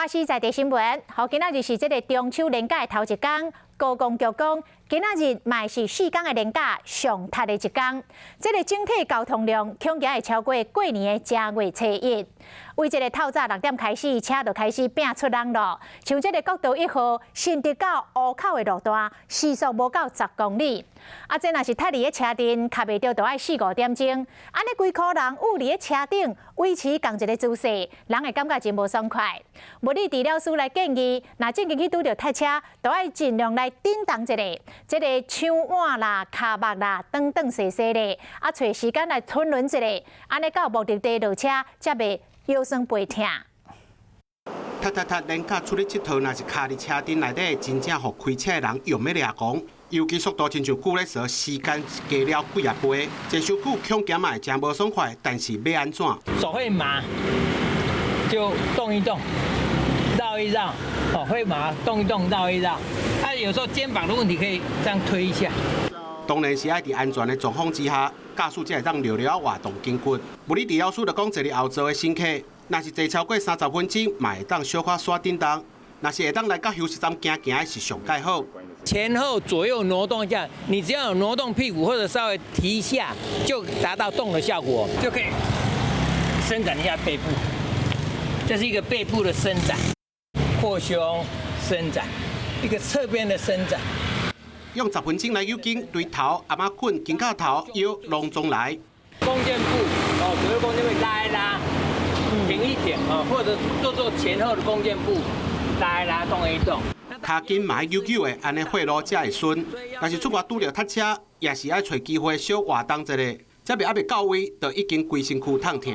華視在地新聞，好，今仔日是這个中秋連假的頭一工，高公局講，今仔日嘛是四工的連假上塞的一工，這个整體交通量恐驚會超過過年的正月初一。為這个透早6點開始，車就開始拼出人囉。像這个國道1號新竹到湖口的路段，時速無夠10公里。啊，這若是塞佇咧車陣，卡袂著，都愛四五點鐘。按呢規箍人踴佇咧車頂，維持仝一个姿勢，人會感覺真無爽快。物理治療師來建議，若進前去拄著塞車，都愛盡量來振動一下，這个手腕啦、跤目啦，轉轉踅踅咧，啊，揣時間來吞輪一下，按呢到目的地落車，才袂腰酸背疼。塞塞塞，連假出去𨑨迌，若是卡佇車陣內底，真正予開車的人用欲掠狂。尤其速度親像久咧踅，時間加了幾仔倍，坐傷久恐驚嘛會誠無爽快。但是欲按怎？手會麻，就動一動，繞一繞，哦，會麻，動一動，繞一繞。啊，有時候肩膀的問題可以這樣推一下。當然是愛佇安全的狀況之下，駕駛才會當聊聊活動筋骨。物理治療師就講，坐佇後座的乘客，若是坐超過30分鐘，嘛會當小可煞振動。若是會當來到休息站行行，是上蓋好。前後左右挪動一下，你只要有挪動屁股或者稍微提一下，就達到動的效果，就可以伸展一下背部。這是一個背部的伸展，擴胸伸展，一個側邊的伸展。用10分鐘來扭筋，對頭、頷仔頸、肩胛頭、腰攏總來。弓箭步哦，左右弓箭步拉一拉，挺一挺啊，或者做做前後的弓箭步，拉一拉，動一動。跤筋嘛愛扭扭的，按呢血路才會順。若是出外拄著塞車，也是愛揣機會小活動一下，才袂猶未到位，就已經規身軀痛疼。